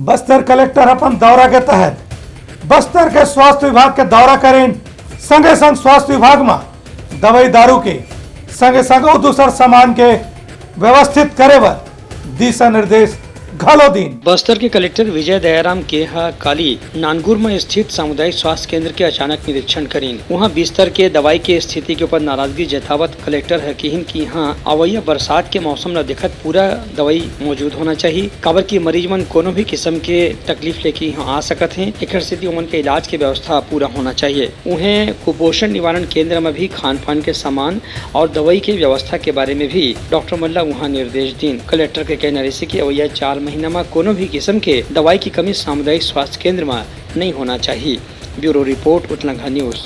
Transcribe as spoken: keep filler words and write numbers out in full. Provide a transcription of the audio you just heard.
Bastar collector अपन दौरा के तहत बस्तर के स्वास्थ्य विभाग के दौरा करेन। संगे संग स्वास्थ्य विभाग म दवाई दारू के संगे संग अउ दूसर सामान के व्यवस्थित करे बर दिशा निर्देश घलो दीन। बस्तर के कलेक्टर विजय दयाराम के ह काली नानगुर म स्थित सामुदायिक स्वास्थ्य केंद्र के अचानक निरीक्षण करीन। उहां बिस्तर के दवाई के स्थिति के ऊपर नाराजगी जतावत कलेक्टर ह किहिन कि इहां अवइया बरसात के मौसम ल देखत पूरा दवाई मौजूद होना चाहिए, काबर कि मरीज मन कोनो भी किस्म के तकलीफ लेके इहां आ सकत हें। एकर सेती ओमन के इलाज के व्यवस्था पूरा होना चाहिए। उहें कुपोषण निवारण केंद्र म भी खान पान के सामान और दवाई के व्यवस्था के बारे में भी डॉक्टर मल्ला उहां निर्देश दीन। कलेक्टर के कहना रहिसे कि अवइया चार महीना म कोनो भी किस्म के दवाई की कमी सामुदायिक स्वास्थ्य केंद्र म नहीं होना चाहिए। Bureau report, Utlangha news.